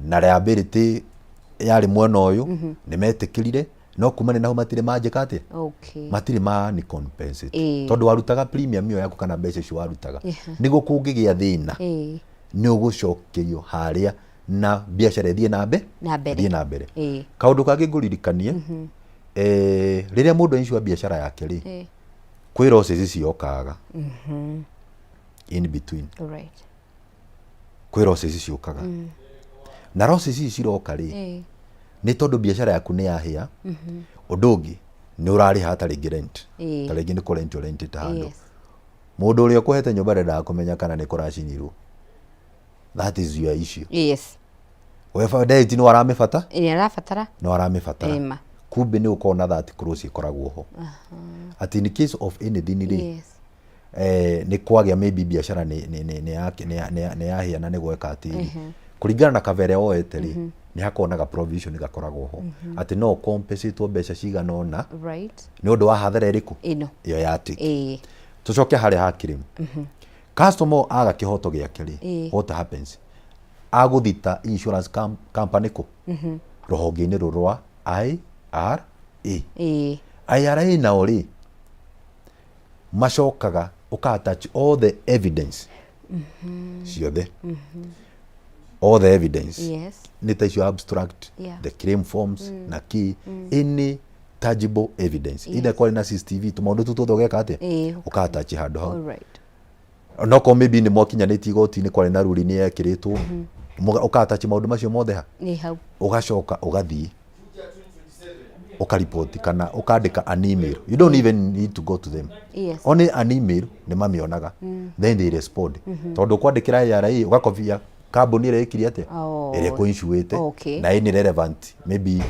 Na liability yarĩ mwena ũyũ, nĩ metĩkĩrire, no kumania na hau matirĩ manjĩka atĩa, matirĩ mani compensate, tondũ warutaga premium ĩyo yaku kana mbeca icio warutaga nĩguo kũngĩgĩa thĩna nĩ ũgũcokerio harĩa na biacara ĩthiĩ na mbe Na mbere. Ĩthiĩ na mbere. Kaũndũ kangĩ ngũririkanie, rĩrĩa mũndũ insure biacara yake rĩ, kwĩ losses ciokaga in between. Kwĩ losses ciũkaga, na losses ici ciroka rĩ, nĩ tondũ biacara yaku nĩ yahĩa. Ũndũ ũngĩ nĩ ũrarĩha ta rĩngĩ rent, ta rĩngĩ nĩ kũ rent ũrentĩte handũ. Mũndũ ũrĩa ũkũhete nyũmba ndendaga kũmenya kana nĩ kũracinirwo. That is your issue. We direct no aramĩbata. Ĩrĩa arabatara. No aramĩbatara. Ĩma. Kumbe nĩ ũkorwo na that clause ĩkoragwo ho atĩ in case of anything rĩ, nĩ kwagĩa maybe biacara nĩ yahĩa na nĩ gweka atĩrĩ, kũringana na cover ĩrĩa woete rĩ, nĩ hakoragwo na ga provision gakoragwo ho atĩ no compensate mbeca cigana ũna nĩ ũndũ wa hathara ĩrĩkũ ĩno ĩyo ya take. Tũcoke harĩa ha claim, customer aga kĩhoto gĩake rĩ, what happens? Agũthita insurance company kũ rũhonge-inĩ rũrũ rwa IRA. IRA nao rĩ, macokaga ũka attach all the evidence ciothe, all the evidence, nĩ ta icio abstract, the claim forms na key, any tangible evidence, either kwarĩ na CCTV, tũmaũndũ tũu tuothe ũgeka atĩa? Ũka attach handũ hau. No korwo maybe nĩ mwakinyanĩtie igoti-inĩ, kwarĩ na ruri nĩ yekĩrĩtwo, ũka attach maũndũ macio mothe ha. Nĩ hau. Ũgacoka ũgathiĩ ũkaripoti kana ũkandĩka an email. You don't even need to go to them. Only an email, nĩ mamĩonaga, then they respond, tondũ kwandĩkĩra IRA ũgakobia kambuni ĩrĩa ĩkire atĩa, ĩrĩa kũinsuĩte, na any relevant maybe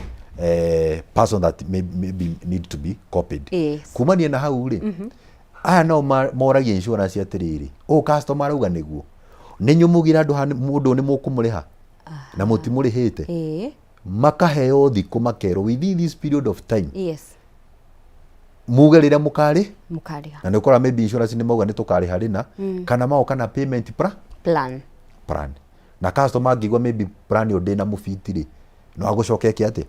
person that maybe need to be copied. Kumania na hau rĩ, aya no moragia insurance atĩrĩrĩ, ũũ customer arauga nĩguo nĩ nyũmũgira andũ haha, mũndũ nĩ mũkũmũrĩha na mũtimũrĩhĩte. Makaheo thikũ, makerwo within this period of time muge rĩrĩa mũkarĩ mũkarĩha. Na nĩ ũkora maybe insurance nĩ mauga nĩ tũkarĩha rĩna, kana magoka na payment plan. Plan, na customer angĩigua maybe plan ĩyo ndĩna mũbiti rĩ, no agũcoka eke atĩa?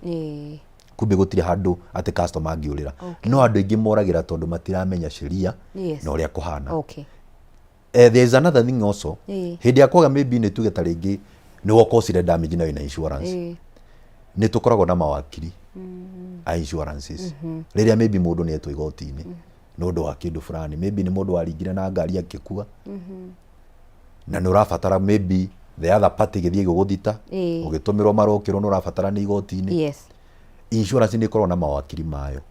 Kumbe gũtirĩ handũ atĩ customer angĩũrĩra. No andũ aingĩ moragĩra tondũ matiramenya sheria na ũrĩa kũhana. There is another thing also. Hĩndĩ ya kwaga maybe nĩ tuge ta rĩngĩ nĩ wokosire damage na wĩna insurance, nĩ tũkoragwo na mawakiri a insurances. Rĩrĩa maybe mũndũ nĩ etwo igoti-inĩ nĩ ũndũ wa kĩndũ fulani, maybe nĩ mũndũ waringire na ngari akĩkua, na nĩ ũrabatara maybe the other party gĩthiĩ gũgũthita, ũgĩtũmĩrwo marokĩrwo nĩ ũrabatara nĩ igoti-inĩ, insurance nĩ ĩkoragwo na mawakiri mayo.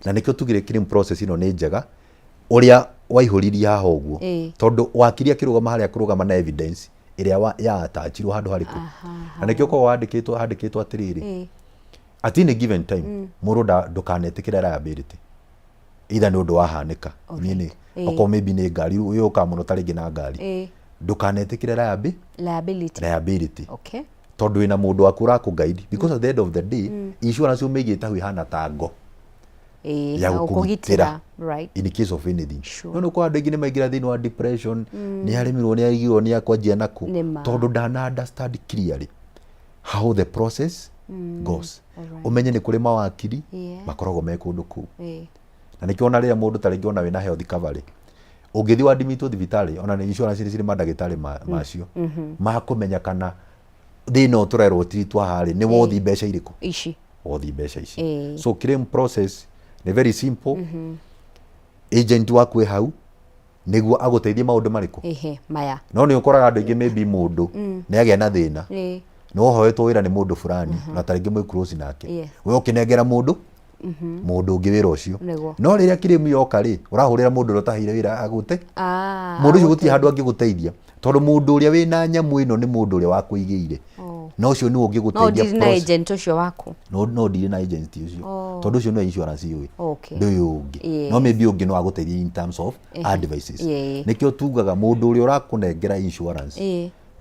Na nĩkĩo tugire claim process ĩno nĩ njega ũrĩa waihũririe haha ũguo, tondũ wakiri akĩrũgama harĩa kũrũgama na evidence ĩrĩa ya attachirwo handũ harĩkũ. Na nĩkĩo ũkoragwo wandĩkĩtwo handĩkĩtwo atĩrĩrĩ, at any given time mũndũ ndũkanetĩkĩre liability either nĩ ũndũ wahanĩka niĩ okorwo maybe nĩ ngari yũkaga mũno ta rĩngĩ na ngari, ndũkanetĩkĩre liability. Liability, tondũ wĩna mũndũ waku ũrakũ guide, because at the end of the day insurance ũmĩigĩte hau ĩhana ta ngo ya ya gũkũgitĩra gũkũgitĩra. In case of anything. No nĩ ũkora andũ aingĩ nĩ maingĩra thĩinĩ wa depression, nĩ aremirwo, nĩ arigirwo nĩ akwanjia nakũ, Nĩ ma. tondũ ndana understand clearly how the process goes. Ũmenye nĩ kũrĩ mawakiri makoragwo me kũndũ kũu. Na nĩkĩo ona rĩrĩa mũndũ ta rĩngĩ ona wĩna health cover rĩ, ũngĩthiĩ wadimitwo thibitarĩ, ona nĩ insurance nĩ cirĩ mandagĩtarĩ macio makũmenya kana thĩna ũyũ tũrerwo tritwo haha rĩ, nĩ wothi mbeca irĩkũ, ici, wothi mbeca ici. So claim process nĩ very simple. Agent waku ĩ hau nĩguo agũteithie maũndũ marĩkũ? Ehe, maya. No nĩ ũkoraga andũ aingĩ maybe mũndũ nĩ agĩa na thĩna, nĩ wohoetwo wĩra nĩ mũndũ fulani, na ta rĩngĩ mwĩ close nake, we ũkĩnengera mũndũ ũngĩ wĩra ũcio. No rĩrĩa claim yoka rĩ, ũrahũrĩra mũndũ ũrĩa ũtaheire wĩra agũte. Mũndũ ũcio gũtirĩ handũ angĩgũteithia, tondũ mũndũ ũrĩa wĩna nyamũ ĩno nĩ mũndũ ũrĩa wakũigĩire. Na ũcio nĩwe no ũngĩgũteithia ndiri na process. Agent ũcio waku. No ndirĩ na agent ũcio, tondũ ũcio nĩwe insurance yũĩ, ndũyũ ũngĩ. No maybe ũngĩ no agũteithie in terms of advices. Nĩkĩo tugaga mũndũ ũrĩa ũrakũnengera insurance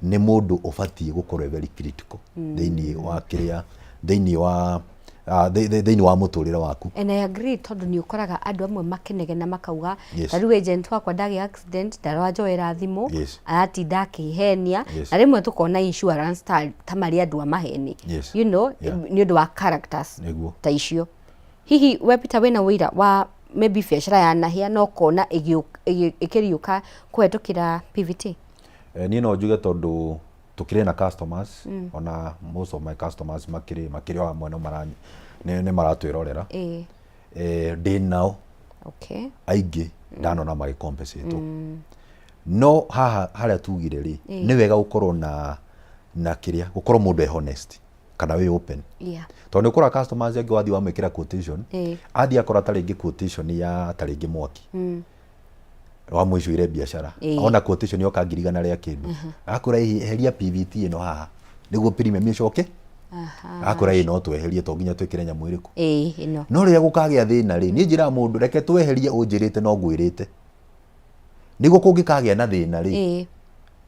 nĩ mũndũ ũbatiĩ gũkorwo very critical thĩinĩ wa kĩrĩa, thĩinĩ wa Thĩinĩ wa mũtũrĩre waku. And I agree, tondũ nĩ ũkoraga andũ amwe makĩnegena makauga, ta rĩu agent wakwa ndagĩa accident ndaranjoera thimũ, aratinda akĩhenia. Na rĩmwe tũkona insurance ta marĩ andũ a maheni, nĩ ũndũ wa characters ta icio. Hihi we Peter wĩna ũira wa maybe biacara yanahĩa na ũkona ĩkĩriũka kũhetũkĩra PVT? Niĩ no njuge tondũ tũkĩrĩ na customers, ona most of my customers makĩrĩ o amwe no nĩ maratwĩrorera. Ndĩ nao aingĩ ndanona magĩcompensate, no haha harĩa tugire rĩ, nĩ wega gũkorwo na kĩrĩa gũkorwo mũndũ e honest kana wĩ open, tondũ nĩ ũkoraga customers angĩ wathiĩ wamwĩkĩra quotation, athiĩ akora ta rĩngĩ quotation ya ta rĩngĩ mwaki wamwĩcuire biacara, ona quotation yoka 100,000 rĩa kĩndũ, agakwĩra, "Eheria PVT ĩno haha nĩguo premium ĩcoke." Agakwĩra, "Ĩ, no tweherie, to nginya twĩkĩre nyamũ ĩrĩkũ." Ĩĩ, ĩno. No rĩrĩa gũkagĩa thĩna rĩ, niĩ njĩraga mũndũ, "Reke tweherie ũnjĩrĩte no ngwĩrĩte, nĩguo kũngĩkagĩa na thĩna rĩ,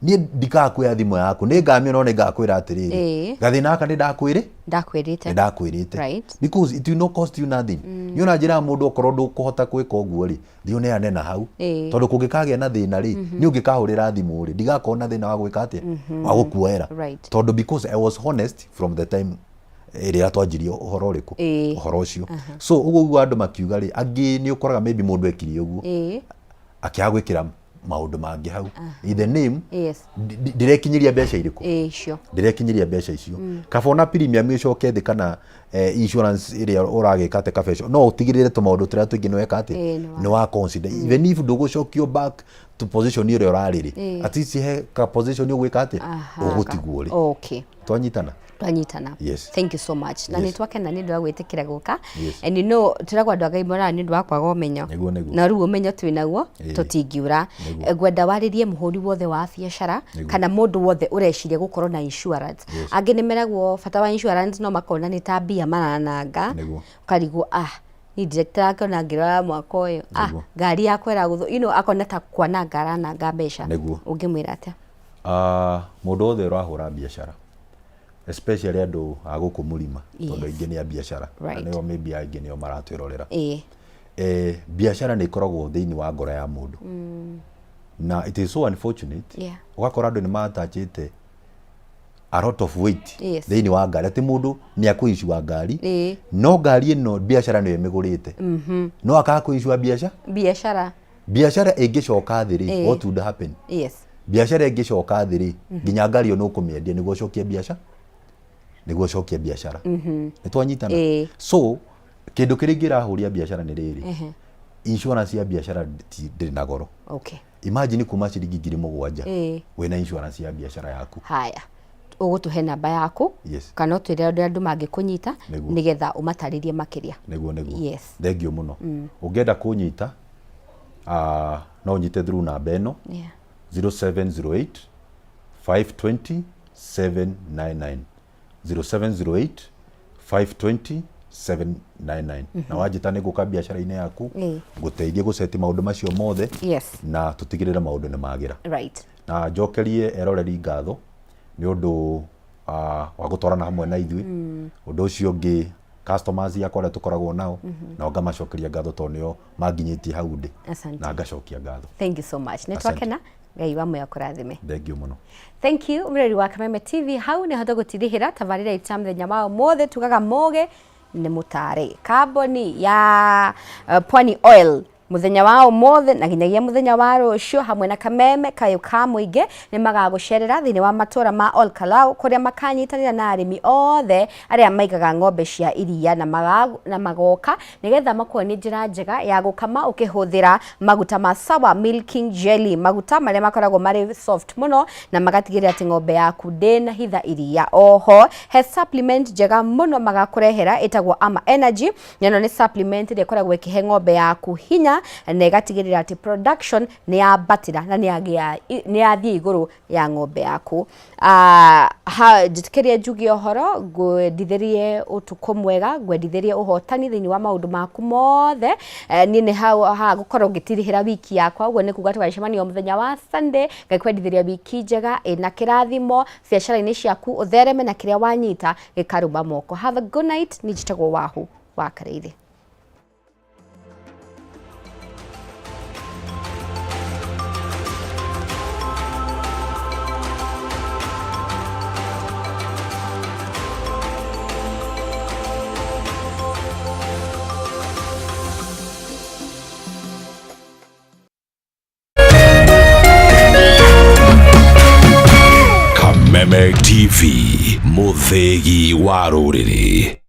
niĩ ndikakuoya thimũ yaku, nĩ ngamĩona, no nĩ ngakwĩra atĩrĩrĩ, gathĩna gaka nĩ ndakwĩrĩ Ndakwĩrĩte. Nĩ ndakwĩrĩte." Because it will not cost you nothing. Niĩ ona njĩraga mũndũ, okorwo ndũkũhota gwĩka ũguo rĩ, thiĩ ũneane na hau, tondũ kũngĩkagĩa na thĩna rĩ, niĩ ũngĩkahũrĩra thimũ rĩ, ndigakorwo na thĩna wa gwĩka atĩa, wa gũkuoera, tondũ because I was honest from the time ĩrĩa twanjirie ũhoro ũrĩkũ, ũhoro ũcio. So ũguo ũguo andũ makiuga rĩ, angĩ nĩ ũkoraga maybe mũndũ ekire ũguo, akĩaga gwĩkĩra maũndũ mangĩ hau in the name, ndirekinyĩria mbeca irĩkũ, Icio. Ndirekinyĩria mbeca icio. Kaba ona premium ĩcoke thĩ kana insurance ĩrĩa ũragĩka atĩ kaba icio, no ũtigĩrĩre tũmaũndũ tũrĩa tũingĩ nĩ weka atĩ, Nĩ nĩ wa consider, even if ndũgũcokio back to position ĩrĩa ũrarĩ rĩ, at least he ka position ũgwĩka atĩ, ũgũtigwo rĩ. Twanyitana? Twanyitana. Thank you so much, na nĩ twakena nĩ ũndũ wa gwĩtĩkĩra gũka. And you know, tũragwo andũ a Ngai moraga nĩ ũndũ wa kwaga ũmenyo. Nĩguo, nĩguo. Na rĩu ũmenyo twĩ naguo, tũtingiũra. Ngwenda warĩrie mũhũri wothe wa biacara kana mũndũ wothe ũreciria gũkorwo na insurance. Angĩ nĩ meragwo bata wa insurance no makona nĩ ta mbia marananga, ũkarigwo, "Ah, niĩ ndirakĩona ngĩrora mwaka ũyũ, ah, ngari yakwa ĩragũthwo," akona ta kwananga arananga mbeca. Ũngĩmwĩra atĩa? Ah, mũndũ wothe ũrahũra biacara, especially andũ a gũkũ mũrima, tondũ aingĩ nĩ a biacara na nĩo maybe aingĩ nĩo maratwĩrorera, biacara nĩ ĩkoragwo thĩinĩ wa ngoro ya mũndũ, na it is so unfortunate ũgakora andũ nĩ matachĩte a lot of weight thĩinĩ wa ngari, atĩ mũndũ nĩ akũicua ngari, no ngari ĩno biacara nĩyo ĩmĩgũrĩte, no akaga kũicua biacara. Biacara. Biacara ĩngĩcoka thĩ rĩ, what would happen? Biacara ĩngĩcoka thĩ rĩ, nginya ngari ĩyo nĩ ũkũmĩendia nĩguo ũcokie biacara, nĩguo ũcokie biacara. Nĩ twanyitana? Ĩĩ. So kĩndũ kĩrĩa ingĩrahũria biacara nĩ rĩrĩ, insurance ya biacara ndĩrĩ na goro. Imagine kuma ciringi 7,000 wĩna insurance ya biacara yaku. Haya, ũgũtũhe namba yaku kana ũtwĩre ũrĩa andũ mangĩkũnyita, nĩgetha ũmatarĩrie makĩria. Nĩguo. Thank you mũno. Ũngĩenda kũnyita, no ũnyite through namba ĩno, 0708 520 799, 0708 520 799, na wanjĩta nĩ ngũka biacara-inĩ yaku, ngũteithie gũceti maũndũ macio mothe, na tũtigĩrĩre maũndũ nĩ magĩra. Na njokerie eroreri ngatho nĩ ũndũ wa gũtwarana hamwe na ithuĩ. Ũndũ ũcio ũngĩ, customers akwa arĩa tũkoragwo nao, nao ngamacokeria ngatho tondũ nĩo manginyĩtie hau ndĩ. Asante. Na ngacokia ngatho. Thank you so much, nĩ Asante. twakena. Ngai wa muoyo akũrathime. Thank you mũno. Thank you, mũrori wa Kameme TV. Hau nĩho tũgũtirihĩra tabarĩra itũ ya mũthenya wa ũmũthĩ. Tugaga mũgĩ nĩ mũtare. Kambuni ya Pwani Oil muthenya wa ũmũthĩ na nginyagia muthenya wa rũciũ hamwe na Kameme kayũ ka mũingĩ nĩ magagũcerera thĩinĩ wa matũra ma Ol Kalou, kũrĩa makanyitanĩra na arĩmi othe arĩa maigaga ng'ombe cia iria, na magoka nĩgetha makuonie njĩra njega ya gũkama ũkĩhũthĩra maguta ma Sawa Milking Jelly, maguta marĩa makoragwo marĩ soft mũno na magatigĩrĩra atĩ ng'ombe yaku ndĩnahitha iria. Oho he supplement njega mũno magakũrehera ĩtagwo Ama Energy, na ĩno nĩ supplement ĩrĩa ĩkoragwo ĩkĩhe ng'ombe yaku hinya. ng'ima na ĩgatigĩrĩra atĩ production nĩ yambatĩra na nĩ yathiĩ igũrũ ya ng'ombe yaku. Ha, njĩtĩkĩrie njuge ũhoro, ngwendithĩrie ũtukũ mwega, ngwendithĩrie ũhotani thĩinĩ wa maũndũ maku mothe. Niĩ nĩ hau haha ngũkorwo ngĩtirihĩra wiki yakwa, ũguo nĩ kuga tũgacemania o mũthenya wa Sunday. Ngakwendithĩria wiki njega ĩna kĩrathimo biacara-inĩ ciaku, ũthereme na kĩrĩa wanyita gĩkarũma moko. Have a good night. Niĩ njĩtagwo Wahu wa Karĩithĩ. Kameme TV, mũthĩgi wa rũrĩrĩ.